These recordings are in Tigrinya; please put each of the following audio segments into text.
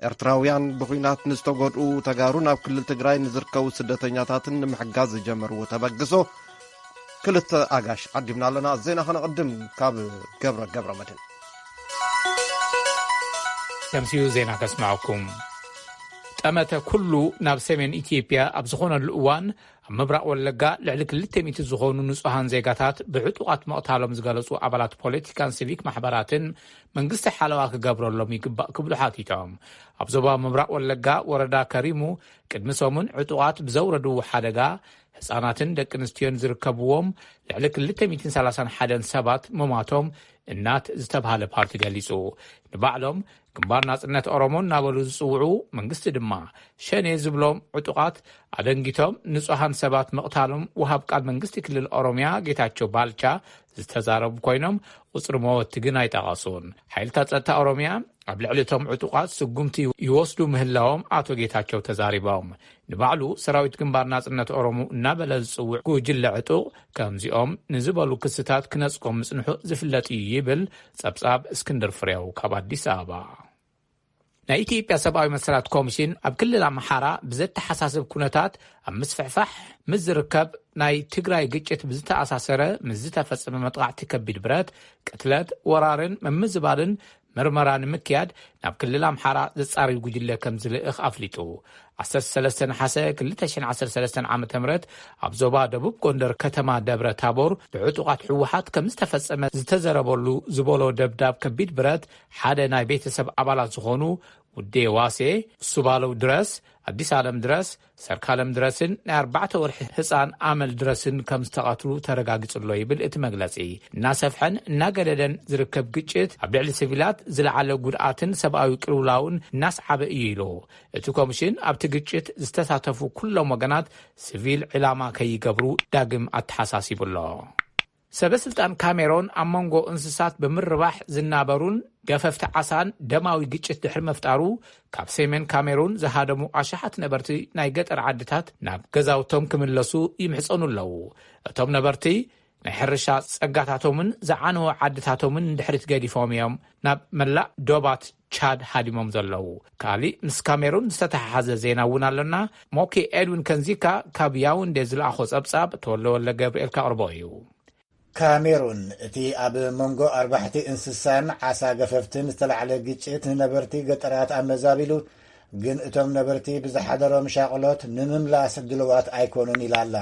ኤርትራውያን ብኹናት ንዝተጎድኡ ተጋሩ ናብ ክልል ትግራይ ንዝርከቡ ስደተኛታትን ንምሕጋዝ ዝጀመርዎ ተበግሶ ክልተ ኣጋሽ ዓዲምና ኣለና። ዜና ከነቕድም ካብ ገብረ ገብረ መድህን። ከምሲኡ ዜና ከስምዐኩም። ጠመተ ኩሉ ናብ ሰሜን ኢትዮጵያ ኣብ ዝኾነሉ እዋን፣ ኣብ ምብራቕ ወለጋ ልዕሊ ክልተ ሚእቲ ዝኾኑ ንጹሃን ዜጋታት ብዕጡቓት ምቕታሎም ዝገለጹ ኣባላት ፖለቲካን ሲቪክ ማሕበራትን፣ መንግስቲ ሓለዋ ክገብረሎም ይግባእ ክብሉ ሓቲቶም። ኣብ ዞባ ምብራቕ ወለጋ ወረዳ ከሪሙ፣ ቅድሚ ሰሙን ዕጡቓት ብዘውረድዎ ሓደጋ፣ ህጻናትን ደቂ ኣንስትዮን ዝርከብዎም ልዕሊ ክልተ ሚእትን ሰላሳን ሓደን ሰባት ምሟቶም እናት ዝተብሃለ ፓርቲ ገሊጹ። ንባዕሎም ግንባር ናጽነት ኦሮሞ እናበሉ ዝጽውዑ፣ መንግስቲ ድማ ሸኔ ዝብሎም ዕጡቓት ኣደንጊቶም ንጹሃን ሰባት ምቕታሎም፣ ወሃብ ቃል መንግስቲ ክልል ኦሮሚያ ጌታቸው ባልቻ ዝተዛረቡ ኮይኖም፣ ቁጽሪ መወቲ ግን ኣይጠቐሱን። ሓይልታት ጸጥታ ኦሮሚያ ኣብ ልዕሊ እቶም ዕጡቓት ስጉምቲ ይወስዱ ምህላዎም ኣቶ ጌታቸው ተዛሪቦም። ንባዕሉ ሰራዊት ግንባር ናጽነት ኦሮሞ እናበለ ዝጽውዕ ጉጅለ ዕጡቕ፣ ከምዚኦም ንዝበሉ ክስታት ክነጽጎም ምጽንሑ ዝፍለጥ እዩ ይብል ጸብጻብ እስክንድር ፍሬው ካብ ኣዲስ ኣበባ። ናይ ኢትዮጵያ ሰብኣዊ መሰላት ኮሚሽን፣ ኣብ ክልል ኣምሓራ ብዘተሓሳስብ ኩነታት ኣብ ምስፍሕፋሕ ምስ ዝርከብ ናይ ትግራይ ግጭት ብዝተኣሳሰረ ምስ ዝተፈጸመ መጥቓዕቲ ከቢድ ብረት፣ ቅትለት፣ ወራርን ምምዝባልን ምርመራ ንምክያድ ናብ ክልል ኣምሓራ ዘጻሪ ጉጅለ ከም ዝልእኽ ኣፍሊጡ። ዓሰርተ ሰለስተ ነሓሰ ክልተ ሽሕን ዓሰርተ ሰለስተን ዓመተ ምህረት ኣብ ዞባ ደቡብ ጎንደር ከተማ ደብረ ታቦር ብዕጡቓት ህወሓት ከም ዝተፈጸመ ዝተዘረበሉ ዝበሎ ደብዳብ ከቢድ ብረት፣ ሓደ ናይ ቤተሰብ ኣባላት ዝኾኑ ውዴ ዋሴ፣ እሱ ባለው ድረስ፣ ኣዲስ ኣለም ድረስ፣ ሰርካለም ድረስን ናይ ኣርባዕተ ወርሒ ህፃን ኣመል ድረስን ከም ዝተቐትሉ ተረጋጊጹ ኣሎ ይብል እቲ መግለጺ። እናሰፍሐን እናገደደን ዝርከብ ግጭት ኣብ ልዕሊ ሲቪላት ዝለዓለ ጉድኣትን ሰብኣዊ ቅልውላውን እናስዓበ እዩ ኢሉ። እቲ ኮሚሽን ኣብቲ ግጭት ዝተሳተፉ ኩሎም ወገናት ሲቪል ዕላማ ከይገብሩ ዳግም ኣተሓሳሲቡ ኣሎ። ሰበ ስልጣን ካሜሮን ኣብ መንጎ እንስሳት ብምርባሕ ዝናበሩን ገፈፍቲ ዓሳን ደማዊ ግጭት ድሕሪ ምፍጣሩ፣ ካብ ሰሜን ካሜሩን ዝሃደሙ ኣሽሓት ነበርቲ ናይ ገጠር ዓድታት ናብ ገዛውቶም ክምለሱ ይምሕጸኑ ኣለዉ። እቶም ነበርቲ ናይ ሕርሻ ጸጋታቶምን ዝዓነወ ዓድታቶምን ንድሕሪት ገዲፎም እዮም ናብ መላእ ዶባት ቻድ ሃዲሞም ዘለዉ። ካሊእ ምስ ካሜሩን ዝተተሓሓዘ ዜና እውን ኣሎና። ሞኪ ኤድዊን ከንዚካ ካብ ያውንዴ ዝለኣኾ ጸብጻብ ተወለወለ ገብርኤል ካቕርቦ እዩ። ካሜሩን፣ እቲ ኣብ መንጎ ኣርባሕቲ እንስሳን ዓሳ ገፈፍትን ዝተላዕለ ግጭት ንነበርቲ ገጠራት ኣመዛቢሉ፣ ግን እቶም ነበርቲ ብዝሓደሮም ሻቕሎት ንምምላስ ድልዋት ኣይኮኑን ኢላ ኣላ።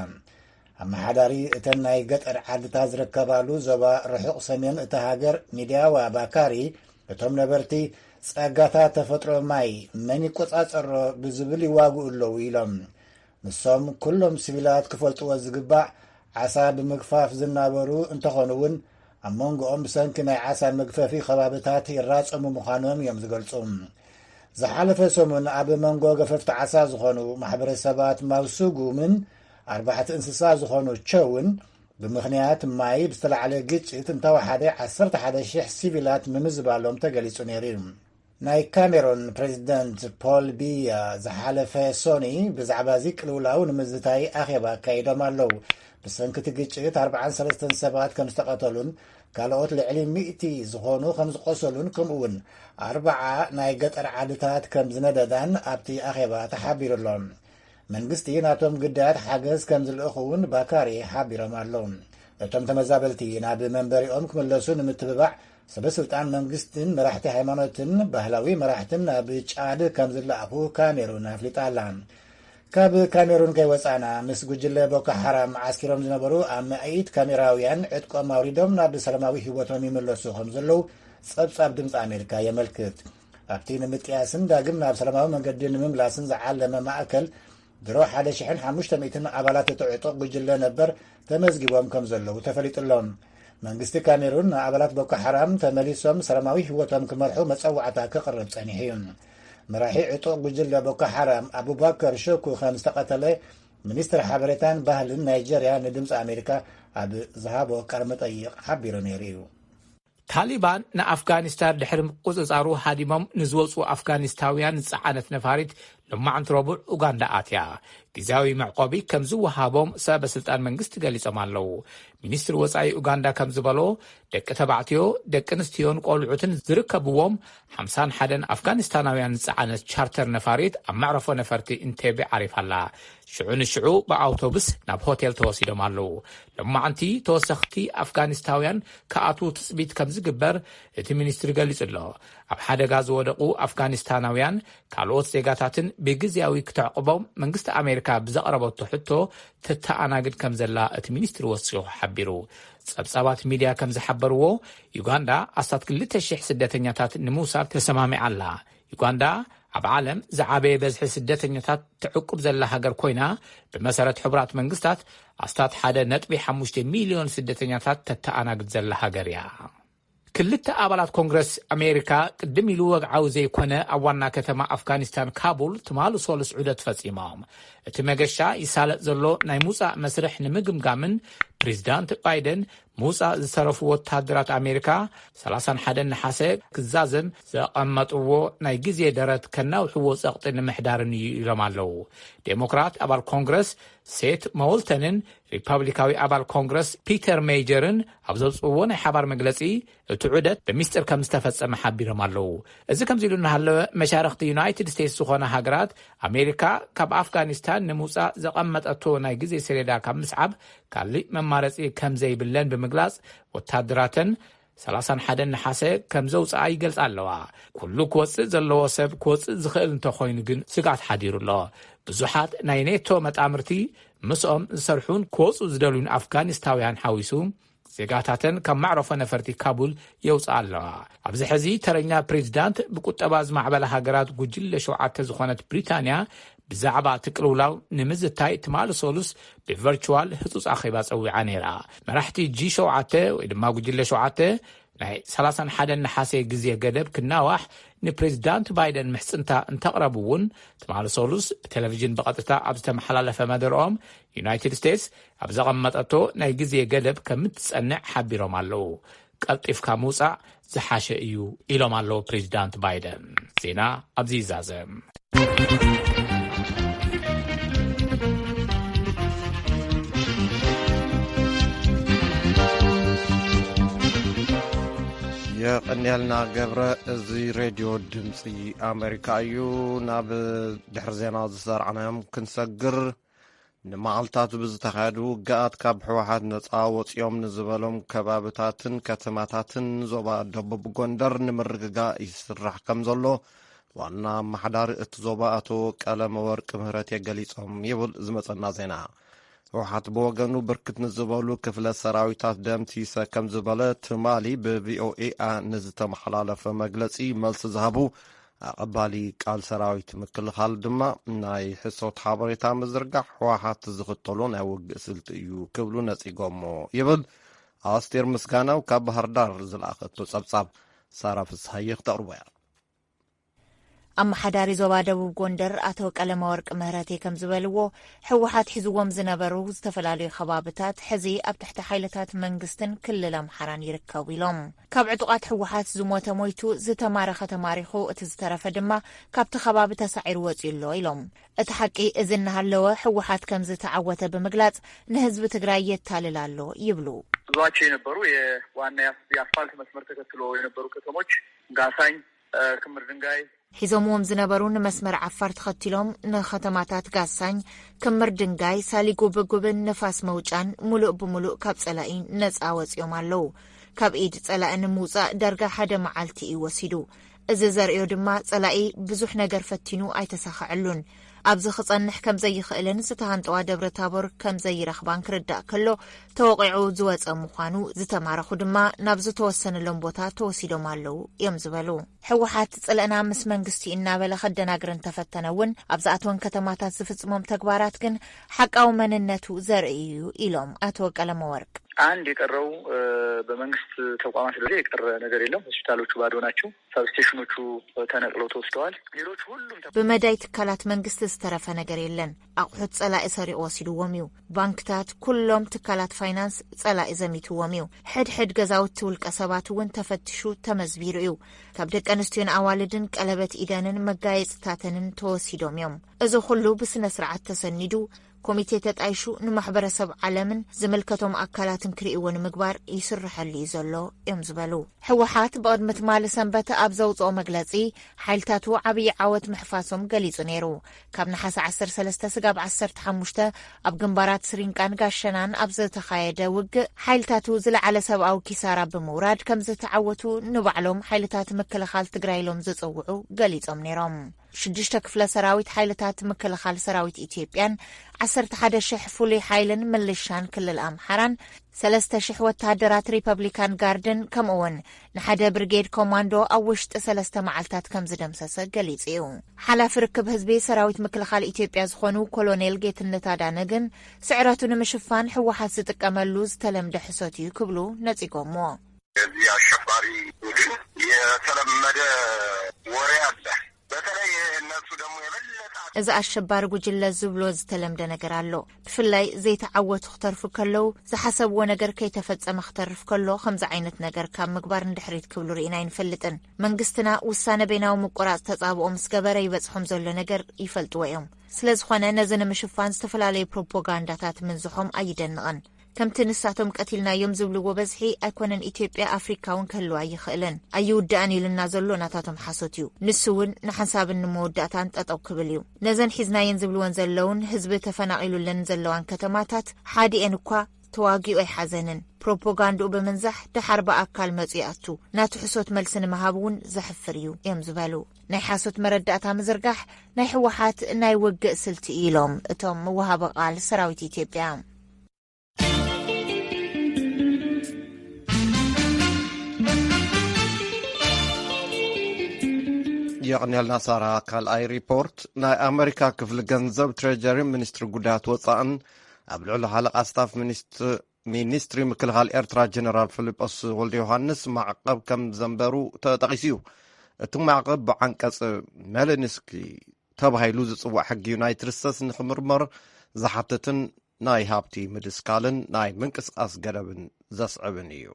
ኣመሓዳሪ እተን ናይ ገጠር ዓድታት ዝርከባሉ ዞባ ርሑቕ ሰሜን እታ ሃገር፣ ሚድያዋ ባካሪ፣ እቶም ነበርቲ ጸጋታት ተፈጥሮ፣ ማይ መን ይቆጻጸሮ ብዝብል ይዋግኡ ኣለዉ ኢሎም። ንሶም ኩሎም ሲቪላት ክፈልጥዎ ዝግባእ፣ ዓሳ ብምግፋፍ ዝናበሩ እንተኾኑ እውን፣ ኣብ መንጎኦም ብሰንኪ ናይ ዓሳ መግፈፊ ከባብታት ይራጸሙ ምዃኖም እዮም ዝገልጹ። ዝሓለፈ ሰሙን ኣብ መንጎ ገፈፍቲ ዓሳ ዝኾኑ ማሕበረሰባት ማውሱጉምን ኣርባሕቲ እንስሳ ዝኾኑ ቸውን ብምኽንያት ማይ ብዝተላዕለ ግጭት እንተወሓደ ዓሰርተ ሓደ ሽሕ ሲቪላት ምምዝባሎም ተገሊጹ ነይሩ እዩ። ናይ ካሜሮን ፕሬዚደንት ፖል ቢያ ዝሓለፈ ሶኒ ብዛዕባ እዚ ቅልውላው ንምዝታይ ኣኼባ ኣካይዶም ኣለዉ። ብሰንኪ እቲ ግጭት ኣርባዓን ሰለስተን ሰባት ከም ዝተቐተሉን ካልኦት ልዕሊ ሚእቲ ዝኾኑ ከም ዝቆሰሉን፣ ከምኡ እውን ኣርባዓ ናይ ገጠር ዓድታት ከም ዝነደዳን ኣብቲ ኣኼባ ተሓቢሩ ኣሎ። መንግስቲ ናቶም ግዳያት ሓገዝ ከም ዝልእኹ እውን ባካሪ ሓቢሮም ኣለዉ። እቶም ተመዛበልቲ ናብ መንበሪኦም ክምለሱ ንምትብባዕ፣ ሰበ ስልጣን መንግስትን መራሕቲ ሃይማኖትን ባህላዊ መራሕትን ናብ ጫድ ከም ዝለኣኹ ካሜሩን ኣፍሊጣ ኣላ። ካብ ካሜሩን ከይወጻና፣ ምስ ጉጅለ ቦኮ ሓራም ዓስኪሮም ዝነበሩ ኣማኢት ካሜራውያን ዕጥቆም ኣውሪዶም ናብ ሰላማዊ ህይወቶም ይምለሱ ከም ዘለዉ ጸብጻብ ድምጺ ኣሜሪካ የመልክት። ኣብቲ ንምጥያስን ዳግም ናብ ሰላማዊ መንገዲ ንምምላስን ዝዓለመ ማእከል፣ ድሮ ሓደ ሽሕን ሓሙሽተ ሚእትን ኣባላት እቲ ዕጡቕ ጉጅለ ነበር ተመዝጊቦም ከም ዘለዉ ተፈሊጡ ኣሎ። መንግስቲ ካሜሩን ንኣባላት ቦኮ ሓራም ተመሊሶም ሰላማዊ ህይወቶም ክመርሑ መጸዋዕታ ክቕርብ ጸኒሑ እዩ። መራሒ ዕጡቕ ጉጅለ ቦኮ ሓራም ኣቡባከር ሸኩ ከም ዝተቐተለ ሚኒስትር ሓበሬታን ባህልን ናይጀርያ ንድምፂ ኣሜሪካ ኣብ ዝሃቦ ቃለ መጠይቕ ሓቢሩ ነይሩ እዩ። ታሊባን ንኣፍጋኒስታን ድሕሪ ምቁጽጻሩ ሃዲሞም ንዝወጹ ኣፍጋኒስታውያን ዝጸዓነት ነፋሪት ሎማዓንቲ ረቡዕ ኡጋንዳ ኣትያ። ግዝያዊ መዕቆቢ ከም ዝወሃቦም ሰበ ስልጣን መንግስቲ ገሊጾም ኣለዉ። ሚኒስትሪ ወጻኢ ኡጋንዳ ከም ዝበሎ፣ ደቂ ተባዕትዮ፣ ደቂ ኣንስትዮን ቆልዑትን ዝርከብዎም ሓምሳን ሓደን ኣፍጋኒስታናውያን ዝጸዓነት ቻርተር ነፋሪት ኣብ መዕረፎ ነፈርቲ ኢንቴቤ ዓሪፋ ኣላ። ሽዑ ንሽዑ ብኣውቶቡስ ናብ ሆቴል ተወሲዶም ኣለዉ። ሎማዓንቲ ተወሰኽቲ ኣፍጋኒስታውያን ክኣትዉ ትጽቢት ከም ዝግበር እቲ ሚኒስትሪ ገሊጹ ኣሎ። ኣብ ሓደጋ ዝወደቑ ኣፍጋኒስታናውያን ካልኦት ዜጋታትን ብግዝያዊ ክተዕቕቦም መንግስቲ ኣሜሪካ ብዘቕረበቶ ሕቶ ተተኣናግድ ከም ዘላ እቲ ሚኒስትሪ ወሲኹ ሓቢሩ። ጸብጻባት ሚድያ ከም ዝሓበርዎ፣ ዩጋንዳ ኣስታት ክልተ ሽሕ ስደተኛታት ንምውሳድ ተሰማሚዓ ኣላ። ዩጋንዳ ኣብ ዓለም ዝዓበየ በዝሒ ስደተኛታት ትዕቁብ ዘላ ሃገር ኮይና፣ ብመሰረት ሕቡራት መንግስታት ኣስታት ሓደ ነጥቢ ሓሙሽተ ሚልዮን ስደተኛታት ተተኣናግድ ዘላ ሃገር እያ። ክልተ ኣባላት ኮንግረስ ኣሜሪካ ቅድም ኢሉ ወግዓዊ ዘይኮነ ኣብ ዋና ከተማ ኣፍጋኒስታን ካቡል ትማሊ ሶሉስ ዑደት ፈጺሞም። እቲ መገሻ ይሳለጥ ዘሎ ናይ ምውጻእ መስርሕ ንምግምጋምን ፕሬዚዳንት ባይደን ምውጻእ ዝተረፉ ወታደራት ኣሜሪካ ሰላሳን ሓደን ነሓሰ ክዛዘም ዘቐመጥዎ ናይ ግዜ ደረት ከናውሕዎ ጸቕጢ ንምሕዳርን እዩ ኢሎም ኣለዉ። ዴሞክራት ኣባል ኮንግረስ ሴት ሞልተንን ሪፐብሊካዊ ኣባል ኮንግረስ ፒተር ሜጀርን ኣብ ዘውፅእዎ ናይ ሓባር መግለፂ፣ እቲ ዑደት ብሚስጥር ከም ዝተፈጸመ ሓቢሮም ኣለዉ። እዚ ከምዚ ኢሉ እናሃለወ፣ መሻርኽቲ ዩናይትድ ስቴትስ ዝኾና ሃገራት፣ ኣሜሪካ ካብ ኣፍጋኒስታን ንምውጻእ ዘቐመጠቶ ናይ ግዜ ሰሌዳ ካብ ምስዓብ ካሊእ መማረጺ ከም ዘይብለን ብምግላጽ፣ ወታደራተን ሰላሳን ሓደን ነሓሰ ከም ዘውጽኣ ይገልጻ ኣለዋ። ኩሉ ክወጽእ ዘለዎ ሰብ ክወጽእ ዝኽእል እንተኾይኑ ግን ስግኣት ሓዲሩ ኣሎ። ብዙሓት ናይ ኔቶ መጣምርቲ ምስኦም ዝሰርሑን ክወጽኡ ዝደልዩን ኣፍጋኒስታውያን ሓዊሱ፣ ዜጋታተን ካብ መዕረፎ ነፈርቲ ካቡል የውጽኣ ኣለዋ። ኣብዚ ሕዚ ተረኛ ፕሬዚዳንት ብቁጠባ ዝማዕበላ ሃገራት ጉጅለ ሸውዓተ ዝኾነት ብሪታንያ ብዛዕባ እቲ ቅልውላው ንምዝታይ ትማሊ ሰሉስ ብቨርቹዋል ህጹጽ ኣኼባ ጸዊዓ ነይራ። መራሕቲ ጂ ሸውዓተ ወይ ድማ ጉጅለ ሸውዓተ ናይ ሰላሳን ሓደን ነሓሰ ግዜ ገደብ ክናዋሕ ንፕሬዚዳንት ባይደን ምሕጽንታ እንተቕረቡ እውን፣ ትማሊ ሰሉስ ብቴሌቪዥን ብቐጥታ ኣብ ዝተመሓላለፈ መደርኦም፣ ዩናይትድ ስቴትስ ኣብ ዘቐመጠቶ ናይ ግዜ ገደብ ከም እትጸንዕ ሓቢሮም ኣለዉ። ቀልጢፍካ ምውጻእ ዝሓሸ እዩ ኢሎም ኣለዉ ፕሬዚዳንት ባይደን። ዜና ኣብዚ ይዛዘም። የቐንየልና ገብረ። እዚ ሬድዮ ድምፂ ኣሜሪካ እዩ። ናብ ድሕሪ ዜና ዝሰራዕናዮም ክንሰግር፣ ንመዓልታት ብዝተኻየዱ ውግኣት ካብ ህወሓት ነፃ ወፂኦም ንዝበሎም ከባብታትን ከተማታትን ዞባ ደቡብ ጎንደር ንምርግጋእ ይስራሕ ከም ዘሎ ዋና ኣመሓዳሪ እቲ ዞባ ኣቶ ቀለመወርቅ ምህረቴ ገሊጾም ይብል ዝመጸና ዜና። ህወሓት ብወገኑ ብርክት ንዝበሉ ክፍለ ሰራዊታት ደምሲሰ ከም ዝበለ ትማሊ ብቪኦኤ ንዝተመሓላለፈ መግለጺ መልሲ ዝሃቡ ኣቐባሊ ቃል ሰራዊት ምክልኻል ድማ ናይ ሕሶት ሓበሬታ ምዝርጋሕ ህወሓት ዝኽተሎ ናይ ውግእ ስልቲ እዩ ክብሉ ነጺጎሞ ይብል። ኣስቴር ምስጋናው ካብ ባህር ዳር ዝለኣኸቶ ጸብጻብ ሳራ ፍስሃየ ክተቕርቦ እያ። ኣመሓዳሪ ዞባ ደቡብ ጎንደር ኣቶ ቀለመወርቅ ምህረቴ ከም ዝበልዎ፣ ህወሓት ሒዝዎም ዝነበሩ ዝተፈላለዩ ከባብታት ሕዚ ኣብ ትሕቲ ሓይልታት መንግስትን ክልል ኣምሓራን ይርከቡ ኢሎም። ካብ ዕጡቓት ህወሓት ዝሞተ ሞይቱ፣ ዝተማረኸ ተማሪኹ፣ እቲ ዝተረፈ ድማ ካብቲ ከባቢ ተሳዒሩ ወፂኡ ኣሎ ኢሎም። እቲ ሓቂ እዚ እናሃለወ፣ ህወሓት ከም ዝተዓወተ ብምግላፅ ንህዝቢ ትግራይ የታልል ኣሎ ይብሉ። ይዟቸው የነበሩ የዋና የአስ-፣ የአስፋልት መስመር ተከትሎ የነበሩ ከተሞች ጋሳኝ፣ እ፣ ክምር ድንጋይ፣ ሒዞምዎም ዝነበሩ ንመስመር ዓፋር ተኸቲሎም ንከተማታት ጋሳኝ፣ ክምር ድንጋይ፣ ሳሊጉብጉብን ንፋስ መውጫን ሙሉእ ብሙሉእ ካብ ጸላኢ ነጻ ወጺኦም ኣለዉ። ካብ ኢድ ጸላኢ ንምውጻእ ዳርጋ ሓደ መዓልቲ እዩ ወሲዱ። እዚ ዘርእዮ ድማ ጸላኢ ብዙሕ ነገር ፈቲኑ ኣይተሳኸዐሉን። ኣብዚ ክጸንሕ ከም ዘይኽእልን ዝተሃንጠዋ ደብረ ታቦር ከም ዘይረኽባን ክርዳእ ከሎ፣ ተወቒዑ ዝወጸ ምዃኑ፣ ዝተማረኹ ድማ ናብ ዝተወሰነሎም ቦታ ተወሲዶም ኣለዉ እዮም ዝበሉ። ህወሓት ጽልእና ምስ መንግስቲ እናበለ ከደናግር እንተፈተነ እውን፣ ኣብ ዝኣተወን ከተማታት ዝፍጽሞም ተግባራት ግን ሓቃዊ መንነቱ ዘርኢ እዩ ኢሎም ኣቶ ቀለመወርቅ። አንድ የቀረው በመንግስት ተቋማት ደረጃ የቀረ ነገር የለም። ሆስፒታሎቹ ባዶ ናቸው። ሳብስቴሽኖቹ ተነቅለው ተወስደዋል። ሌሎች ሁሉም ብመዳይ ትካላት መንግስቲ ዝተረፈ ነገር የለን። ኣቑሑት ጸላኢ ሰሪቑ ወሲድዎም እዩ። ባንክታት፣ ኩሎም ትካላት ፋይናንስ ጸላኢ ዘሚትዎም እዩ። ሕድሕድ ገዛውቲ ውልቀ ሰባት እውን ተፈትሹ ተመዝቢሩ እዩ። ካብ ደቂ ኣንስትዮን ኣዋልድን ቀለበት ኢደንን መጋየፅታተንን ተወሲዶም እዮም። እዚ ኩሉ ብስነ ስርዓት ተሰኒዱ ኮሚቴ ተጣይሹ ንማሕበረሰብ ዓለምን ዝምልከቶም ኣካላትን ክርእይዎ ንምግባር ይስርሐሉ እዩ ዘሎ እዮም ዝበሉ። ህወሓት ብቕድሚ ትማሊ ሰንበት ኣብ ዘውፅኦ መግለፂ ሓይልታቱ ዓብዪ ዓወት ምሕፋሶም ገሊፁ ነይሩ። ካብ ነሓሰ ዓሰርተ ሰለስተ ስጋብ ዓሰርተ ሓሙሽተ ኣብ ግንባራት ስሪንቃን ጋሸናን ኣብ ዝተኻየደ ውግእ ሓይልታቱ ዝለዓለ ሰብኣዊ ኪሳራ ብምውራድ ከም ዝተዓወቱ ንባዕሎም ሓይልታት ምክልኻል ትግራይ ኢሎም ዝፅውዑ ገሊፆም ነይሮም። ሽዱሽተ ክፍለ ሰራዊት ሓይልታት ምክልኻል ሰራዊት ኢትዮጵያን ዓሰርተ ሓደ ሽሕ ፍሉይ ሓይልን ምልሻን ክልል ኣምሓራን ሰለስተ ሽሕ ወተሃደራት ሪፐብሊካን ጋርድን ከምኡውን ንሓደ ብርጌድ ኮማንዶ ኣብ ውሽጢ ሰለስተ መዓልታት ከም ዝደምሰሰ ገሊጹ እዩ። ሓላፊ ርክብ ህዝቢ ሰራዊት ምክልኻል ኢትዮጵያ ዝኾኑ ኮሎኔል ጌትነት ኣዳነ ግን ስዕረቱ ንምሽፋን ህወሓት ዝጥቀመሉ ዝተለምደ ሕሶት እዩ ክብሉ ነጺጎሞ። የዚህ አሸባሪ ቡድን የተለመደ ወሬ አለ። በተለይ እነሱ ደግሞ የበለጠ እዚ ኣሸባሪ ጉጅለ ዝብሎ ዝተለምደ ነገር ኣሎ። ብፍላይ ዘይተዓወቱ ክተርፉ ከለዉ ዝሓሰብዎ ነገር ከይተፈጸመ ክተርፍ ከሎ ከምዚ ዓይነት ነገር ካብ ምግባር ንድሕሪት ክብሉ ርኢና ኣይንፈልጥን። መንግስትና ውሳነ በይናዊ ምቁራጽ ተጻብኦ ምስ ገበረ ይበጽሖም ዘሎ ነገር ይፈልጥዎ እዮም። ስለ ዝኾነ ነዚ ንምሽፋን ዝተፈላለዩ ፕሮፓጋንዳታት ምንዝሖም ኣይደንቕን። ከምቲ ንሳቶም ቀቲልናዮም ዝብልዎ በዝሒ ኣይኮነን ኢትዮጵያ ኣፍሪካ እውን ክህልዋ ኣይኽእልን። ኣይውዳእን ኢሉና ዘሎ ናታቶም ሓሶት እዩ። ንሱ እውን ንሓንሳብን ንመወዳእታን ጠጠው ክብል እዩ። ነዘን ሒዝናየን ዝብልወን ዘለውን ህዝቢ ተፈናቒሉለን ዘለዋን ከተማታት ሓዲኤን እኳ ተዋጊኡ ኣይሓዘንን። ፕሮፓጋንድኡ ብምንዛሕ ደሓር ብኣካል መፁ ይኣቱ። ናቱ ሕሶት መልሲ ንምሃብ እውን ዘሕፍር እዩ እዮም ዝበሉ። ናይ ሓሶት መረዳእታ ምዝርጋሕ ናይ ህወሓት ናይ ውግእ ስልቲ እዩ ኢሎም እቶም መወሃቢ ቃል ሰራዊት ኢትዮጵያ። የቕንየልና ሳራ። ካልኣይ ሪፖርት። ናይ ኣመሪካ ክፍሊ ገንዘብ ትሬጀሪ ሚኒስትሪ ጉዳያት ወፃእን ኣብ ልዕሊ ሓለቓ ስታፍ ሚኒስትሪ ምክልኻል ኤርትራ ጀነራል ፊሊጶስ ወልደ ዮሃንስ ማዕቐብ ከም ዘንበሩ ተጠቒሱ እዩ። እቲ ማዕቐብ ብዓንቀፅ ሜሊንስኪ ተባሂሉ ዝፅዋዕ ሕጊ ዩናይትድ ስቴትስ ንክምርመር ዝሓትትን ናይ ሃብቲ ምድስካልን ናይ ምንቅስቃስ ገደብን ዘስዕብን እዩ።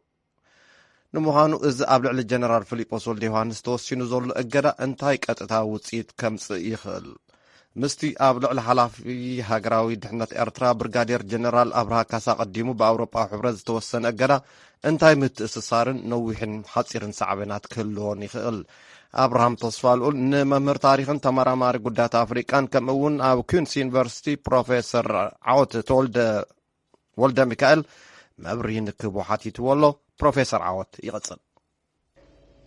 ንምዃኑ እዚ ኣብ ልዕሊ ጀነራል ፊሊጶስ ወልደ ዮሃንስ ተወሲኑ ዘሎ እገዳ እንታይ ቀጥታዊ ውፅኢት ከምፅእ ይኽእል? ምስቲ ኣብ ልዕሊ ሓላፊ ሃገራዊ ድሕነት ኤርትራ ብርጋዴር ጀነራል ኣብርሃ ካሳ ቀዲሙ ብኣውሮጳዊ ሕብረት ዝተወሰነ እገዳ እንታይ ምትእስሳርን ነዊሕን ሓፂርን ሳዕቤናት ክህልዎን ይኽእል? ኣብርሃም ተስፋልኡል ንመምህር ታሪኽን ተመራማሪ ጉዳያት ኣፍሪቃን ከምኡ እውን ኣብ ኩንስ ዩኒቨርሲቲ ፕሮፌሰር ዓወት ተወልደ ወልደ ሚካኤል መብርሂ ንክህቦ ሓቲትዎ ኣሎ። ፕሮፌሰር ዓወት ይቕጽል።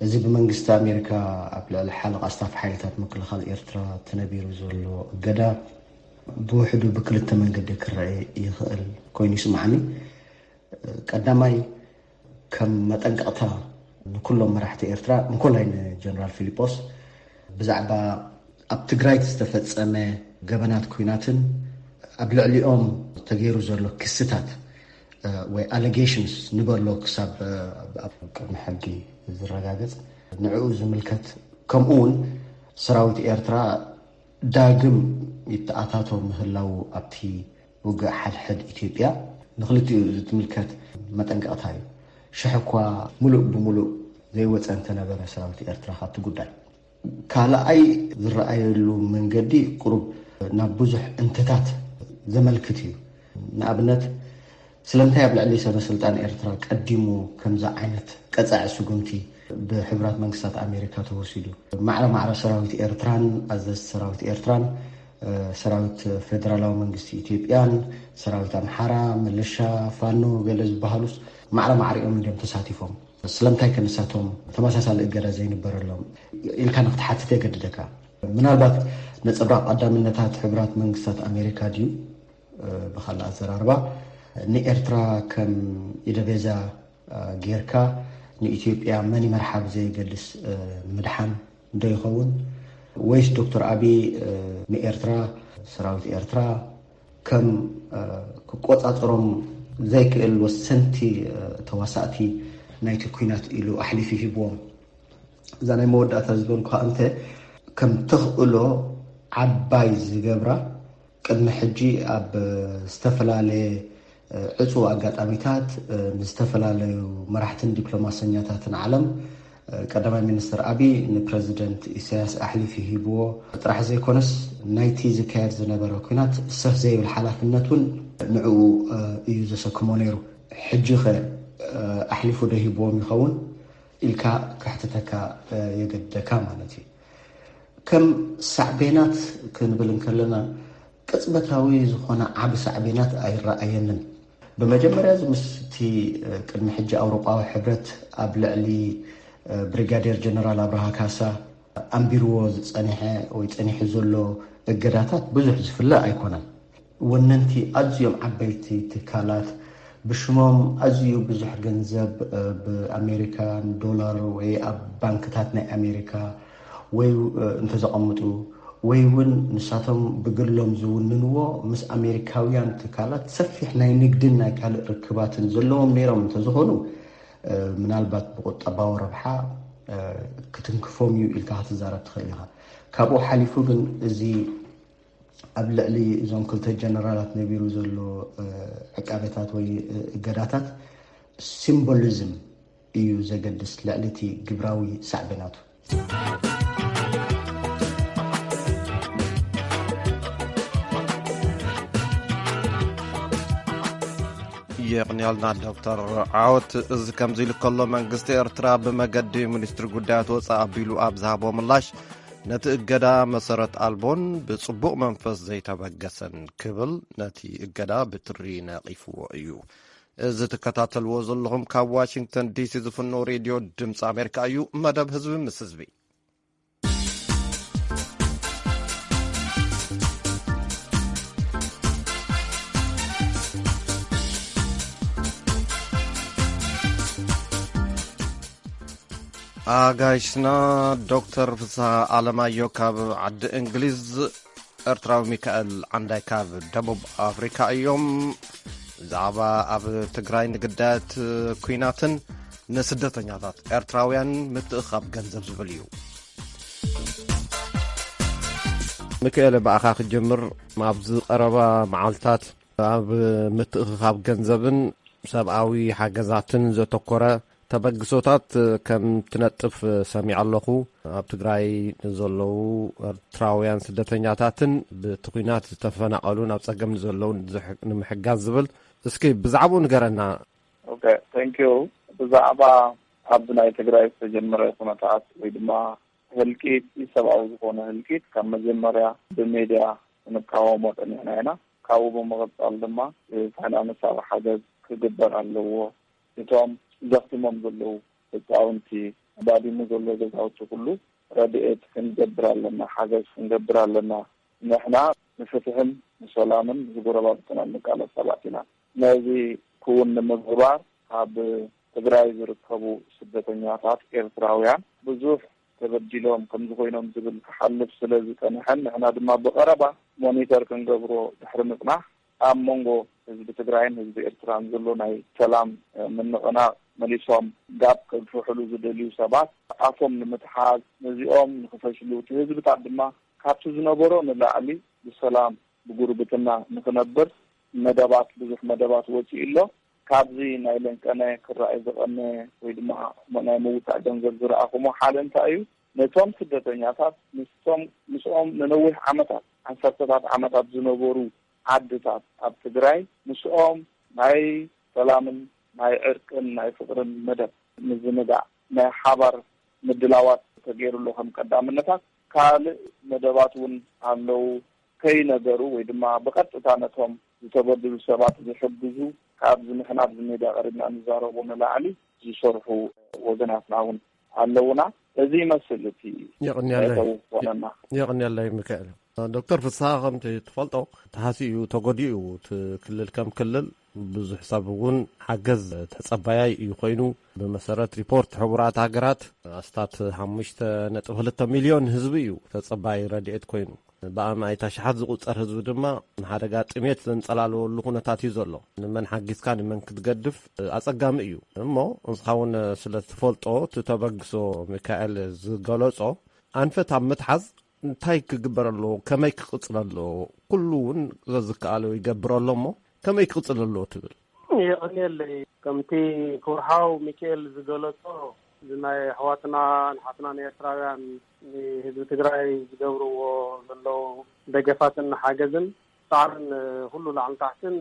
እዚ ብመንግስቲ ኣሜሪካ ኣብ ልዕሊ ሓለቓ ስታፍ ሓይልታት ምክልኻል ኤርትራ ተነቢሩ ዘሎ እገዳ ብውሕዱ ብክልተ መንገዲ ክረአ ይኽእል ኮይኑ ይስምዓኒ። ቀዳማይ ከም መጠንቀቕታ ንኩሎም መራሕቲ ኤርትራ እንኮላይ ንጀነራል ፊሊጶስ ብዛዕባ ኣብ ትግራይ ዝተፈጸመ ገበናት ኩናትን ኣብ ልዕሊኦም ተገይሩ ዘሎ ክስታት ወይ allegations ንበሎ ክሳብ ኣብ ቅድሚ ሕጊ ዝረጋገጽ ንዕኡ ዝምልከት ከምኡ እውን ሰራዊት ኤርትራ ዳግም ይተኣታቶ ምህላው ኣብቲ ውግእ ሓድሕድ ኢትዮጵያ ንክልቲኡ ዝትምልከት መጠንቀቕታ እዩ። ሽሕ እኳ ሙሉእ ብሙሉእ ዘይወፀ እንተነበረ ሰራዊት ኤርትራ ካብቲ ጉዳይ ካልኣይ ዝረኣየሉ መንገዲ ቁሩብ ናብ ብዙሕ እንትታት ዘመልክት እዩ። ንኣብነት ስለምንታይ ኣብ ልዕሊ ሰበ ስልጣን ኤርትራ ቀዲሙ ከምዚ ዓይነት ቀፃዒ ስጉምቲ ብሕቡራት መንግስታት ኣሜሪካ ተወሲዱ? ማዕረ ማዕረ ሰራዊት ኤርትራን ኣዘዝቲ ሰራዊት ኤርትራን ሰራዊት ፌደራላዊ መንግስቲ ኢትዮጵያን ሰራዊት ኣምሓራ፣ ምልሻ፣ ፋኖ ገለ ዝበሃሉስ ማዕረ ማዕሪኦም እንዲዮም ተሳቲፎም። ስለምንታይ ከ ንሳቶም ተመሳሳሊ እገዳ ዘይንበረሎም ኢልካ ንክትሓትት የገድደካ። ምናልባት ነፀብራቕ ቀዳምነታት ሕቡራት መንግስታት ኣሜሪካ ድዩ? ብካልእ ኣዘራርባ ንኤርትራ ከም ኢደቤዛ ጌርካ ንኢትዮጵያ መን ይመርሓ ብዘየገድስ ንምድሓን ዶ ይኸውን? ወይስ ዶክተር ኣቢይ ንኤርትራ ሰራዊት ኤርትራ ከም ክቆፃፀሮም ዘይክእል ወሰንቲ ተዋሳእቲ ናይቲ ኲናት ኢሉ ኣሕሊፉ ሂብዎም። እዛ ናይ መወዳእታ ዝበልኩ እንተ ከም ተኽእሎ ዓባይ ዝገብራ፣ ቅድሚ ሕጂ ኣብ ዝተፈላለየ ዕጹው ኣጋጣሚታት ንዝተፈላለዩ መራሕትን ዲፕሎማሰኛታትን ዓለም ቀዳማይ ሚኒስትር ኣቢይ ንፕረዚደንት ኢሳያስ ኣሕሊፉ ሂብዎ ጥራሕ ዘይኮነስ፣ ናይቲ ዝካየድ ዝነበረ ኲናት ሰፍ ዘይብል ሓላፍነት እውን ንዕኡ እዩ ዘሰክሞ ነይሩ። ሕጂ ኸ ኣሕሊፉ ዶ ሂብዎም ይኸውን ኢልካ ከሕትተካ የገድደካ ማለት እዩ። ከም ሳዕቤናት ክንብል እንከለና፣ ቅጽበታዊ ዝኾነ ዓቢ ሳዕቤናት ኣይረኣየንን። ብመጀመርያ፣ እዚ ምስቲ ቅድሚ ሕጂ ኣውሮጳዊ ሕብረት ኣብ ልዕሊ ብሪጋዴር ጀነራል ኣብርሃ ካሳ ኣንቢርዎ ዝጸንሐ ወይ ጸኒሑ ዘሎ እገዳታት ብዙሕ ዝፍለ ኣይኮነን። ወነንቲ ኣዝዮም ዓበይቲ ትካላት ብሽሞም ኣዝዩ ብዙሕ ገንዘብ ብኣሜሪካን ዶላር ወይ ኣብ ባንክታት ናይ ኣሜሪካ ወይ እንተዘቐምጡ፣ ወይ እውን ንሳቶም ብግሎም ዝውንንዎ፣ ምስ ኣሜሪካውያን ትካላት ሰፊሕ ናይ ንግድን ናይ ካልእ ርክባትን ዘለዎም ነይሮም እንተዝኾኑ፣ ምናልባት ብቁጠባዊ ረብሓ ክትንክፎም እዩ ኢልካ ክትዛረብ ትኽእል ኢኻ። ካብኡ ሓሊፉ ግን፣ እዚ ኣብ ልዕሊ እዞም ክልተ ጀነራላት ነቢሩ ዘሎ ዕቃበታት ወይ እገዳታት፣ ሲምቦሊዝም እዩ ዘገድስ፣ ልዕሊ እቲ ግብራዊ ሳዕቤናቱ። የቕንያልና ዶክተር ዓወት። እዚ ከምዚ ኢሉ ከሎ፣ መንግስቲ ኤርትራ ብመገዲ ሚኒስትሪ ጉዳያት ወጻኢ ኣቢሉ ኣብ ዝሃቦ ምላሽ፣ ነቲ እገዳ መሰረት ኣልቦን ብጽቡቕ መንፈስ ዘይተበገሰን ክብል፣ ነቲ እገዳ ብትሪ ነቒፍዎ እዩ። እዚ ትከታተልዎ ዘለኹም ካብ ዋሽንግተን ዲሲ ዝፍኖ ሬድዮ ድምፂ ኣሜሪካ እዩ። መደብ ህዝቢ ምስ ህዝቢ። ኣጋይሽና ዶክተር ፍስሃ ኣለማዮ ካብ ዓዲ እንግሊዝ፣ ኤርትራዊ ሚካኤል ዓንዳይ ካብ ደቡብ ኣፍሪካ እዮም። ብዛዕባ ኣብ ትግራይ ንግዳያት ኲናትን ንስደተኛታት ኤርትራውያን ምትእኻብ ገንዘብ ዝብል እዩ። ሚካኤል፣ ብኣኻ ክጀምር። ኣብዚ ቀረባ መዓልታት ኣብ ምትእኽኻብ ገንዘብን ሰብኣዊ ሓገዛትን ዘተኮረ ተበግሶታት ከም ትነጥፍ ሰሚዐ ኣለኹ። ኣብ ትግራይ ንዘለዉ ኤርትራውያን ስደተኛታትን ብቲ ኲናት ዝተፈናቐሉን ኣብ ጸገም ንዘለውን ንምሕጋዝ ዝብል። እስኪ ብዛዕባኡ ንገረና። ኦኬ፣ ታንክ ዩ። ብዛዕባ ኣብዚ ናይ ትግራይ ዝተጀመረ ኩነታት ወይ ድማ ህልቂት፣ ሰብኣዊ ዝኾነ ህልቂት ካብ መጀመርያ ብሜድያ ክንቃወሞ ጸኒሕና ኢና። ካብኡ ብምቕጻል ድማ ፋይናንሳዊ ሓገዝ ክግበር ኣለዎ። እቶም ዘኽቲሞም ዘለዉ ህጻውንቲ፣ ተባዲሙ ዘሎ ገዛውቲ ኩሉ ረድኤት ክንገብር ኣለና፣ ሓገዝ ክንገብር ኣለና። ንሕና ንፍትሕን ንሰላምን ንጎረባብትና እንቃለስ ሰባት ኢና። ነዚ ክውን ንምግባር ካብ ትግራይ ዝርከቡ ስደተኛታት ኤርትራውያን ብዙሕ ተበዲሎም ከምዚ ኮይኖም ዝብል ክሓልፍ ስለ ዝጸንሐን ንሕና ድማ ብቐረባ ሞኒተር ክንገብሮ ድሕሪ ምጽናሕ ኣብ መንጎ ህዝቢ ትግራይን ህዝቢ ኤርትራን ዘሎ ናይ ሰላም ምንቕናቕ መሊሶም ጋብ ከግፍሕሉ ዝደልዩ ሰባት ኣፎም ንምትሓዝ ነዚኦም ንክፈሽሉ እቲ ህዝብታት ድማ ካብቲ ዝነበሮ ንላዕሊ ብሰላም ብጉርብትና ንክነብር መደባት ብዙሕ መደባት ወፂኡ ኣሎ። ካብዚ ናይ ለንቀነ ክረኣይ ዝቐነ ወይ ድማ ናይ ምውፃእ ገንዘብ ዝረኣኹሞ ሓደ እንታይ እዩ? ነቶም ስደተኛታት ምስቶም ምስኦም ንነዊሕ ዓመታት ዓሰርተታት ዓመታት ዝነበሩ ዓድታት ኣብ ትግራይ ምስኦም ናይ ሰላምን ናይ ዕርቅን ናይ ፍቅርን መደብ ምዝንጋዕ ናይ ሓባር ምድላዋት ተገይሩ ኣሎ። ከም ቀዳምነታት ካልእ መደባት እውን ኣለዉ። ከይነገሩ ወይ ድማ ብቐጥታ ነቶም ዝተበድሉ ሰባት ዝሕግዙ ካብዚ ንሕና ኣብዚ ሜድያ ቀሪብና ንዛረቦ ንላዕሊ ዝሰርሑ ወገናትና እውን ኣለውና። እዚ ይመስል እቲ የቕንያለይ ተውኮነና። የቕንያለይ ሚካኤል። ዶክተር ፍስሃ ከምቲ ትፈልጦ ተሃስዩ እዩ ተጎዲኡ እዩ እቲ ክልል ከም ክልል ብዙሕ ሰብ እውን ሓገዝ ተጸባያይ እዩ ኮይኑ ብመሰረት ሪፖርት ሕቡራት ሃገራት ኣስታት ሓሙሽተ ነጥቢ ክልተ ሚልዮን ህዝቢ እዩ ተጸባይ ረድኤት ኮይኑ ብኣማኢት ኣሽሓት ዝቑጸር ህዝቢ ድማ ንሓደጋ ጥሜት ዘንጸላለወሉ ኩነታት እዩ ዘሎ። ንመን ሓጊዝካ ንመን ክትገድፍ ኣጸጋሚ እዩ። እሞ ንስኻ እውን ስለ ትፈልጦ እቲ ተበግሶ ሚካኤል ዝገለጾ ኣንፈት ኣብ ምትሓዝ እንታይ ክግበር ኣለዎ? ከመይ ክቕጽል ኣለዎ? ኩሉ እውን ዘዝከኣሎ ይገብር ኣሎ እሞ ከመይ ክቕጽል ኣለዎ ትብል? የቐንየለይ። ከምቲ ክቡር ሓው ሚካኤል ዝገለጾ፣ እዚ ናይ ኣሕዋትና ንሓትና ንኤርትራውያን ንህዝቢ ትግራይ ዝገብርዎ ዘለዉ ደገፋትን ሓገዝን ጻዕርን፣ ኩሉ ላዕልን ታሕትን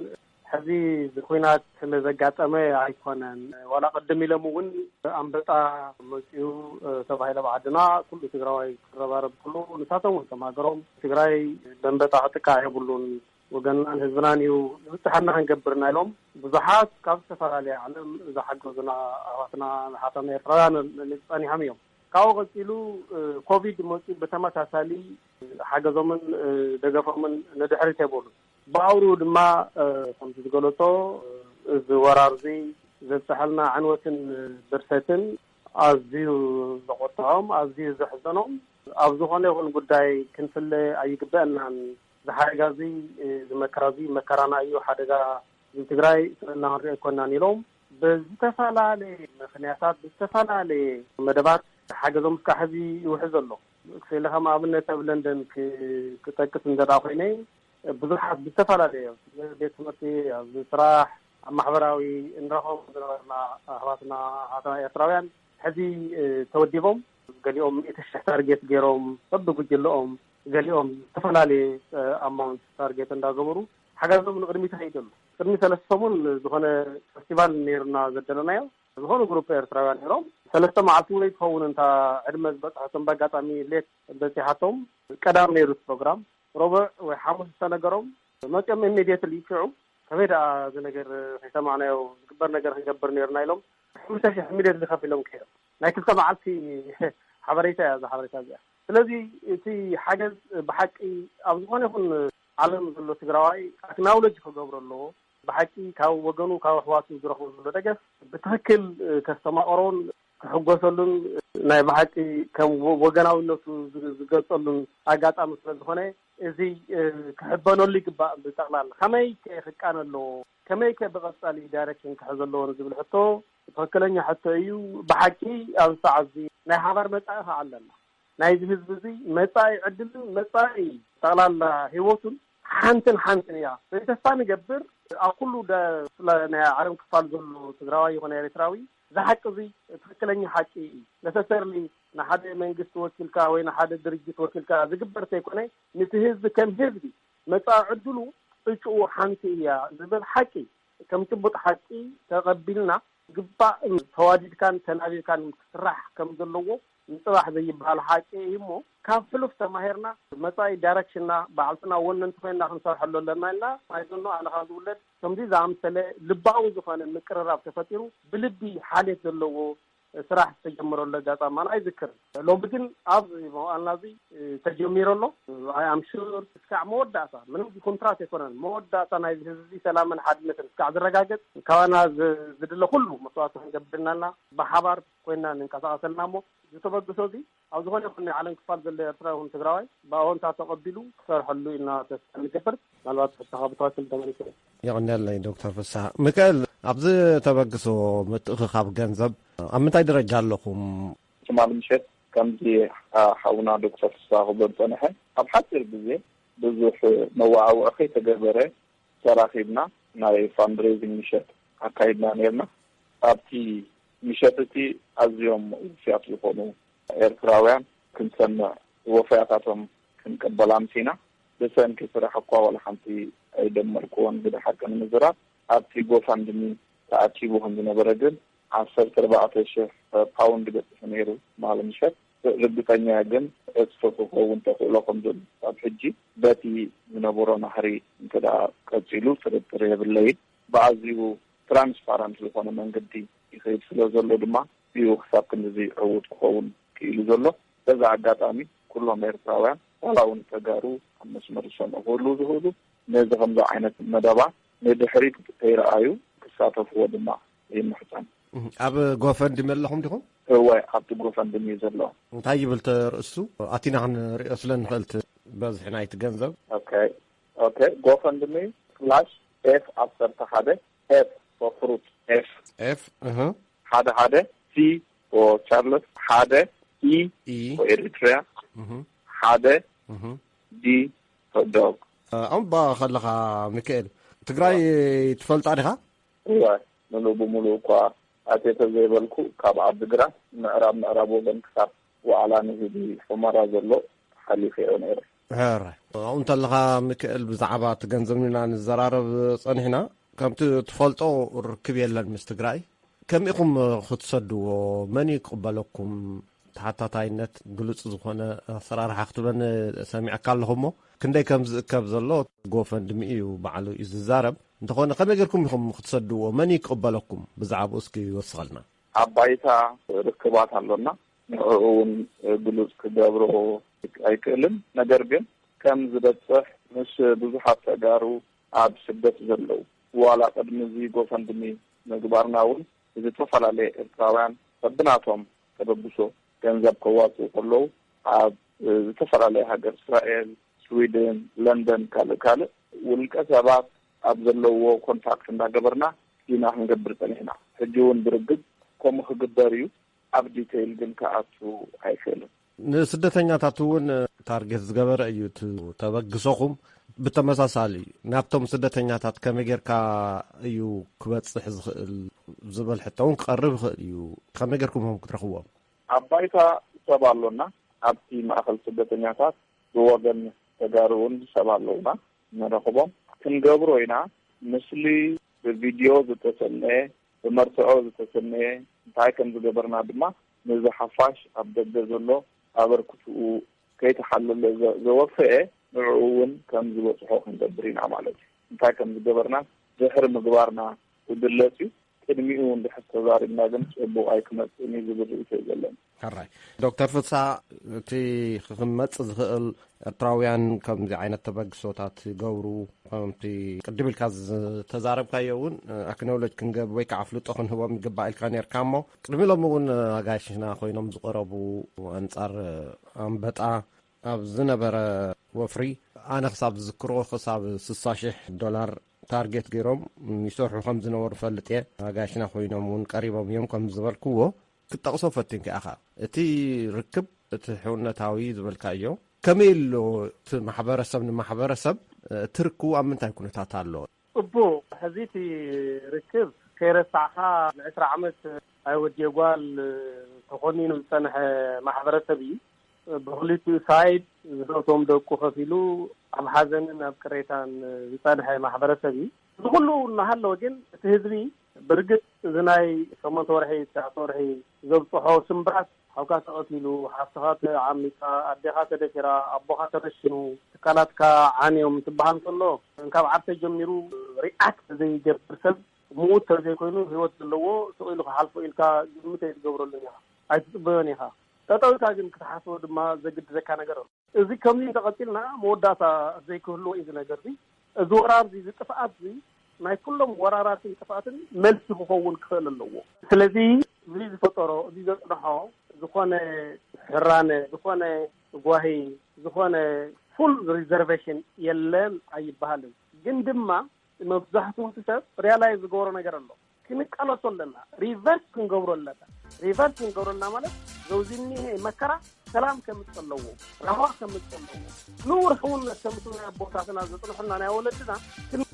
ሕዚ እዚ ኹናት ስለ ዘጋጠመ ኣይኮነን። ዋላ ቅድም ኢሎም እውን ኣንበጣ መፅኡ ተባሂለ ኣብ ዓድና ኩሉ ትግራዋይ ክረባረብ ከሎ ንሳቶም እውን ተማገሮም ትግራይ በንበጣ ክጥቃዕ የብሉን፣ ወገንናን ህዝብናን እዩ፣ ዝብፅሐና ክንገብርና ኢሎም ብዙሓት ካብ ዝተፈላለየ ዓለም ዝሓገዙና ኣሕዋትና ኣሓትና ኤርትራውያን ጸኒሖም እዮም። ካብኡ ቀፂሉ ኮቪድ መፅኡ ብተመሳሳሊ ሓገዞምን ደገፎምን ንድሕሪት ኣይበሉን። ብኣውርኡ ድማ ከምቲ ዝገለጾ እዚ ወራር እዚ ዘብፀሐልና ዕንወትን ብርሰትን ኣዝዩ ዘቆጥዖም፣ ኣዝዩ ዘሕዘኖም፣ ኣብ ዝኾነ ይኹን ጉዳይ ክንፍለ ኣይግበአናን። እዚ ሓደጋ እዚ፣ እዚ መከራ እዚ መከራና እዩ። ሓደጋ ንትግራይ ስእና ክንሪኦ ኣይኮናን ኢሎም ብዝተፈላለየ ምኽንያታት ብዝተፈላለየ መደባት ሓገዞም እስካዕ ሕዚ ይውሕዝ ኣሎ። ክፍለ ከም ኣብነት ኣብ ለንደን ክ- ክጠቅስ እንተ ደኣ ኮይነ ብዙሓት ብዝተፈላለየ ቤት ትምህርቲ፣ ኣብ ስራሕ፣ ኣብ ማሕበራዊ እንረኸቦም ዝነበርና ኣሕዋትና ኣሓትና ኤርትራውያን ሕዚ ተወዲቦም ገሊኦም ሚእቲ ሽሕ ታርጌት ገይሮም በብጉጅለኦም ገሊኦም ዝተፈላለየ ኣማውንት ታርጌት እንዳገበሩ ሓጋዞም ንቕድሚት ይኸይድ ኣሎ። ቅድሚ ሰለስተ ሰሙን ዝኾነ ፌስቲቫል ነይሩና ዘደለናዮ ዝኾኑ ግሩፕ ኤርትራውያን ነይሮም። ሰለስተ መዓልቲ እውን ኣይትኸውን እንታ ዕድመ ዝበፅሐቶም በኣጋጣሚ ሌት በፂሓቶም ቀዳም ነይሩ እቲ ፕሮግራም። ረቡዕ ወይ ሓሙስ ዝተነገሮም መፂኦም ኢሚድየትሊ ሽዑ ከመይ ደኣ እዚ ነገር ከይሰማዕናዮ ዝግበር ነገር ክንገብር ነይርና ኢሎም ሓሙሽተ ሽሕ ኢሚድየትሊ ከፊሎም ከይዶም። ናይ ክልተ መዓልቲ ሓበሬታ እያ እዛ ሓበሬታ እዚኣ። ስለዚ እቲ ሓገዝ ብሓቂ ኣብ ዝኾነ ይኹን ዓለም ዘሎ ትግራዋይ ኣክናውለጅ ክገብሮ ኣለዎ። ብሓቂ ካብ ወገኑ ካብ ኣሕዋቱ ዝረኽቦ ዘሎ ደገፍ ብትኽክል ከስተማቕሮን ክሕጎሰሉን ናይ ብሓቂ ከም ወገናዊነቱ ዝገልፀሉን ኣጋጣሚ ስለ ዝኾነ እዚ ክሕበነሉ ይግባእ። ብጠቕላላ ከመይ ከ ክቃነ ኣለዎ፣ ከመይ ከ ብቐፃሊ ዳይሬክሽን ክሕዘ ኣለዎ ንዝብል ሕቶ ትኽክለኛ ሕቶ እዩ። ብሓቂ ኣብዚ ሰዓት እዚ ናይ ሓባር መፃኢ ከዓ ኣለና። ናይዚ ህዝቢ እዚ መፃኢ ዕድልን መፃኢ ጠቕላላ ህይወቱን ሓንትን ሓንትን እያ። ተስፋ ንገብር ኣብ ኩሉ ናይ ዓለም ክፋል ዘሎ ትግራዋይ ይኹን ኤርትራዊ እዚ ሓቂ እዚ ትኽክለኛ ሓቂ እዩ። ነሰሰርሊ ንሓደ መንግስቲ ወኪልካ ወይ ንሓደ ድርጅት ወኪልካ ዝግበር ተይኮነ ንቲ ህዝቢ ከም ህዝቢ መፃኢ ዕድሉ ዕጭኡ ሓንቲ እያ ዝብል ሓቂ ከም ጭቡጥ ሓቂ ተቐቢልና ግባእ ተዋዲድካን ተናቢብካን ክስራሕ ከም ዘለዎ ንፅባሕ ዘይበሃል ሓቂ እዩ እሞ ካብ ሕሉፍ ተማሂርና መፃኢ ዳይረክሽንና ባዕልትና ወነንቲ ኮይንና ክንሰርሐሉ ኣለና ኢልና ኣይዘኖ ኣነ ካብ ዝውለድ ከምዚ ዝኣምሰለ ልባዊ ዝኾነ ምቅርራብ ተፈጢሩ ብልቢ ሓልየት ዘለዎ ስራሕ ዝተጀመረሉ ኣጋጣሚ ኣነ ኣይዝክርን። ሎሚ ግን ኣብ መዋእልና እዚ ተጀሚሩ ኣሎ። ኣይ ኣም ሹር እስካዕ መወዳእታ ምንም ኮንትራት ኣይኮነን መወዳእታ ናይዚ ህዝቢ ሰላምን ሓድነትን እስካዕ ዝረጋገፅ ካባና ዝድለ ኩሉ መስዋእቲ ክንገብር እናልና ብሓባር ኮይና ንንቀሳቐሰልና እሞ ዝተበግሶ እዚ ኣብ ዝኾነ ይኹን ናይ ዓለም ክፋል ዘሎ ኤርትራ ይኹን ትግራዋይ ብኣወንታ ተቐቢሉ ክሰርሐሉ ኢና ተስፋ ንገብር። ምናልባት ሕቶኻ ብትኽክል ተመሊሰ። የቐንየለይ ዶክተር ፍስሓ። ሚካኤል፣ ኣብዚ ተበግሶ ምትእኽኻብ ገንዘብ ኣብ ምንታይ ደረጃ ኣለኹም? ትማሊ ምሸት ከምዚ ሓውና ዶክተር ፍስሓ ክብሎ ዝጸንሐ ኣብ ሓጺር ግዜ ብዙሕ መዋዓውዒ ከይተገበረ ተራኺብና ናይ ፋንድሬዚንግ ምሸት ኣካይድና ነርና። ኣብቲ ምሸት እቲ ኣዝዮም ውፍያት ዝኾኑ ኤርትራውያን ክንሰምዕ ወፈያታቶም ክንቅበል ኣምሲና። ብሰንኪ ስራሕ እኳ ዋላ ሓንቲ ኣይደመርክዎን። ግደ ሓቂ ንምዝራብ ኣብቲ ጎፋንድሚ ተኣኪቡ ከም ዝነበረ ግን ዓሰርተ ኣርባዕተ ሽሕ ፓውንድ በፂሑ ነይሩ ትማሊ ምሸት። ርግፀኛ ግን ዕፅፊ ክኸውን ተኽእሎ ከም ዘሎ ክሳብ ሕጂ በቲ ዝነበሮ ናህሪ እንተ ደኣ ቀፂሉ ጥርጥር የብለይን። ብኣዝዩ ትራንስፓረንት ዝኾነ መንገዲ ይኸይድ ስለ ዘሎ ድማ እዩ ክሳብ ክንድዚ ዕዉት ክኸውን ክኢሉ ዘሎ። በዚ ኣጋጣሚ ኩሎም ኤርትራውያን ዋላ እውን ተጋሩ ኣብ መስመር ዝሰምዑ ክህልዉ ዝኽእሉ ነዚ ከምዚ ዓይነት መደባት ንድሕሪት ከይረኣዩ ክሳተፍዎ ድማ ይምሕጸን። እህ፣ ኣብ ጎፈንድሚ ኣለኹም ዲኹም? እወ፣ ኣብቲ ጎፈንድሚ እዩ ዘሎ። እንታይ ይብል ተርእሱ? ኣቲና ክንሪኦ ስለ ንኽእል እቲ በዝሒ ናይቲ ገንዘብ። ኦኬ፣ ኦኬ። ጎፈንድሚ ስላሽ ኤፍ ዓሰርተ ሓደ፣ ኤፍ ፎር ፍሩት፣ ኤፍ ኤፍ፣ እህ። ሓደ ሓደ፣ ሲ ፎር ቻርለስ፣ ሓደ፣ ኢ ኢ። ፎር ኤሪትሪያ፣ እህ። ሓደ፣ እህ። ዲ ፎር ዶግ። ኣምባ ከለኻ ሚካኤል፣ ትግራይ ትፈልጣ ዲኻ? እወ፣ ምሉእ ብምሉእ እኳ ኣትየ ተዘይበልኩ፣ ካብ ዓዲግራት ምዕራብ ምዕራብ ወገን ክሳብ ዋዕላ ንህቢ ሑመራ ዘሎ ሓሊፈዮ ነይረ። ሕራይ። ኣብኡ እንተለኻ ሚካኤል፣ ብዛዕባ እቲ ገንዘብ ኢና ንዘራረብ ጸኒሕና። ከምቲ ትፈልጦ፣ ርክብ የለን ምስ ትግራይ። ከመይ ኢኹም ክትሰድዎ? መን እዩ ክቕበለኩም? ተሓታታይነት ግሉጽ ዝኾነ ኣሰራርሓ ክትብለኒ ሰሚዐካ ኣለኹ እሞ፣ ክንደይ ከም ዝእከብ ዘሎ ጎፈንድሚ እዩ ባዕሉ እዩ ዝዛረብ። እንተኾነ ከመይ ጌርኩም ኢኹም ክትሰድዎ? መን እዩ ክቕበለኩም? ብዛዕባኡ እስኪ ወስኸልና። ኣብ ባይታ ርክባት ኣሎና። ንዕኡ እውን ግሉጽ ክገብሮ ኣይክእልን። ነገር ግን ከም ዝበጽሕ ምስ ብዙሓት ተጋሩ ኣብ ስደት ዘለዉ፣ ዋላ ቅድሚ እዚ ጎፈንድሚ ምግባርና እውን ዝተፈላለየ ኤርትራውያን በብናቶም ተበግሶ ገንዘብ ከዋጽኡ ከለዉ፣ ኣብ ዝተፈላለየ ሃገር፣ እስራኤል፣ ስዊድን፣ ለንደን፣ ካልእ ካልእ፣ ውልቀ ሰባት ኣብ ዘለውዎ ኮንታክት እንዳገበርና ኢና ክንገብር ጸኒሕና። ሕጂ እውን ብርግጽ ከምኡ ክግበር እዩ። ኣብ ዲቴይል ግን ክኣቱ ኣይክእልን። ንስደተኛታት እውን ታርጌት ዝገበረ እዩ እቲ ተበግሶኹም። ብተመሳሳሊ ናብቶም ስደተኛታት ከመይ ጌርካ እዩ ክበጽሕ ዝኽእል ዝብል ሕቶ እውን ክቐርብ ይኽእል እዩ። ከመይ ጌርኩም ኢኹም ክትረኽብዎም? ኣብ ባይታ ሰብ ኣሎና። ኣብቲ ማእከል ስደተኛታት ብወገን ተጋሩ እውን ሰብ ኣለውና፣ ንረኽቦም። ክንገብሮ ኢና። ምስሊ ብቪድዮ ዝተሰነየ፣ ብመርትዖ ዝተሰነየ፣ እንታይ ከም ዝገበርና ድማ፣ ነዚ ሓፋሽ ኣብ ደገ ዘሎ ኣበርክትኡ ከይተሓለለ ዘ-፣ ዘወፈየ፣ ንዕኡ እውን ከም ዝበጽሖ ክንገብር ኢና ማለት እዩ። እንታይ ከም ዝገበርና ድሕሪ ምግባርና ክግለጽ እዩ። ቅድሚኡ እንድሕር ተዛሪብና ግን ጽቡቕ ኣይክመጽእን እዩ ዝብል ርእይቶ እዩ ዘለኒ። ሕራይ። ዶክተር ፍስሓ፣ እቲ ክመጽእ ዝኽእል ኤርትራውያን ከምዚ ዓይነት ተበግሶታት ይገብሩ፣ ከምቲ ቅድም ኢልካ ዝተዛረብካዮ እውን ኣክኖሎጅ ክንገብ ወይ ከዓ ኣፍልጦ ክንህቦም ይግባእ ኢልካ ነርካ። እሞ ቅድሚ ሎም እውን ኣጋይሽና ኮይኖም ዝቐረቡ ኣንጻር ኣንበጣ ኣብ ዝነበረ ወፍሪ፣ ኣነ ክሳብ ዝዝክሮ ክሳብ ስሳ ሽሕ ዶላር ታርጌት ገይሮም ይሰርሑ ከም ዝነበሩ ፈልጥ እየ። ኣጋይሽና ኮይኖም እውን ቀሪቦም እዮም ከም ዝበልክዎ ክትጠቕሶ ፈቲንካ ኢኻ። እቲ ርክብ፣ እቲ ሕውነታዊ ዝበልካዮ፣ ከመይ ኣሎ? እቲ ማሕበረሰብ ንማሕበረሰብ፣ እ፣ እቲ ርክቡ ኣብ ምንታይ ኩነታት ኣሎ? ጽቡቕ። ሕዚ እቲ ርክብ ከይረሳዕካ፣ ንዕስራ ዓመት ኣይወድየ ጓል ተኾኒኑ ዝጸንሐ ማሕበረሰብ እዩ። ብኽልቲኡ ሳይድ ዝፈትዎም ደቁ ከፊሉ ኣብ ሓዘንን ኣብ ቅሬታን ዝጸንሐ ማሕበረሰብ እዩ። እዚ ኩሉ እናሃለወ ግን እቲ ህዝቢ ብርግጽ እዚ ናይ ሸሞንተ ወርሒ፣ ትሽዓተ ወርሒ ዘብጽሖ ስምብራት፣ ሓውካ ተቐቲሉ፣ ሓፍትኻ ተዓሚጻ፣ ኣዴኻ ተደፊራ፣ ኣቦኻ ተረሽኑ፣ ትካላትካ ዓንዮም ትበሃል እንከሎ፣ እንካብ ዓርሰ ጀሚሩ ሪኣክት ዘይገብር ሰብ፣ ምዉት ተዘይኮይኑ ህይወት ዘለዎ ስቕ ኢሉ ክሓልፎ ኢልካ ግምት ኣይትገብረሉን ኢኻ፣ ኣይትጽበዮን ኢኻ። ጠጠው ኢልካ ግን ክትሓስቦ ድማ ዘግድደካ ነገር ኣሎ። እዚ ከምዚ እንተቐጺልና መወዳእታ ዘይክህልዎ እዩ እዚ ነገር እዚ። እዚ ወራር እዚ፣ እዚ ጥፍኣት እዚ ናይ ኩሎም ወራራትን ጥፍኣትን መልሲ ክኸውን ክኽእል ኣለዎ። ስለዚ እዚ ዝፈጠሮ፣ እዚ ዘጽንሖ ዝኾነ ሕራነ፣ ዝኾነ ጓሂ፣ ዝኾነ ፉል ሪዘርቬሽን የለን ኣይበሃልን። ግን ድማ መብዛሕትኡ እቲ ሰብ ሪያላይዝ ዝገብሮ ነገር ኣሎ። ክንቃለሶ ኣለና። ሪቨርስ ክንገብሮ ኣለና። ሪቨርስ ክንገብሮ ኣለና ማለት ዘውዚ እኒሄ መከራ ሰላም ከምጽእ ኣለዎ፣ ራህዋ ከምጽእ ኣለዎ። ንውር ሕውነት ከምጽኡ ናይ ኣቦታትና ዘጽንሑልና ናይ ወለድና ክን-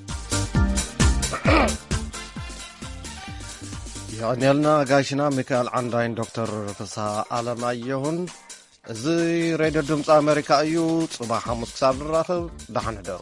የቐንየልና ጋሽና ሚካኤል ዓንዳይን ዶክተር ፍስሃ ኣለማየሁን። እዚ ሬድዮ ድምፂ ኣሜሪካ እዩ። ጽባሕ ሓሙስ ክሳብ ንራኸብ፣ ደሓን ሕደሩ።